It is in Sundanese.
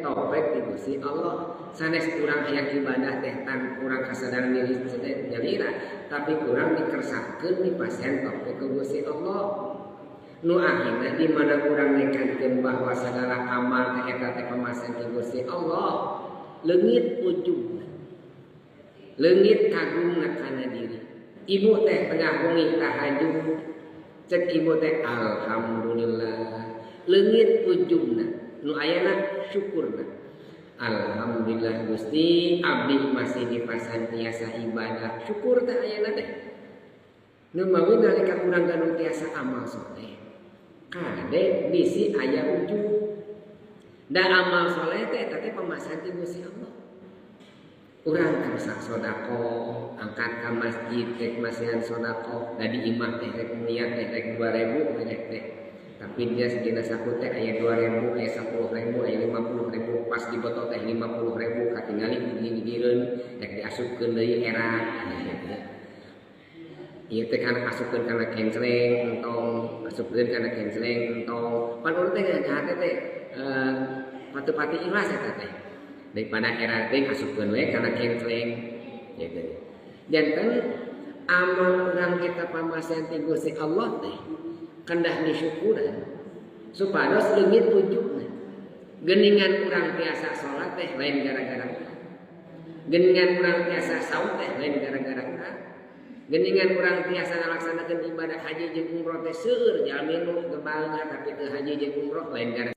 topek ti Gusti Allah. Sanes urang hayang ibadah teh tan urang kasadaran diri nyalira, tapi kurang dikersakeun dipasihan topek ku Gusti Allah. Nu akhirna di mana urang nekankeun bahwa segala amal teh eta teh pamasihan ti Gusti Allah, leungit ujubna. Leungit kagumna kana diri. Ibu teh tengah wengi tahajud, cek ibu teh alhamdulillah. Leungit ujubna, nu ayana syukurna. Alhamdulillah Gusti, abdi masih dipasihan tiasa ibadah. Syukur teh ayana teh. Nu mawi nalika urang gaduh tiasa amal soleh, kade bisi aya ujub. Da amal soleh teh eta teh pamasihan ti Gusti Allah. Urang kersa sodako, angkat ka masjid rek masihan sodako, da di imah teh rek niat teh rek 2000 rek teh. Tapi dia dina saku teh aya 2000, aya 10.000, aya 50.000, pas dibeto teh 50.000 katingali gigireun rek diasupkeun deui era. Ieu teh kana asupkeun kana kencleng entong, asupkeun kana kencleng entong. Pan urang teh ngahate teh pati-pati ikhlas eta teh. Daripada era teh asupkeun we kana kencleng gitu. Janten amal urang eta pamasihan ti Gusti Allah teh kendah disyukuran supados leungit ujubna. Geningan urang tiasa salat teh lain gara-gara urang. Geningan urang tiasa saum teh lain gara-gara urang. Geningan urang tiasa ngalaksanakeun ibadah haji jeung umroh teh seueur jalmi nu gebalna tapi teu haji jeung umroh lain gara.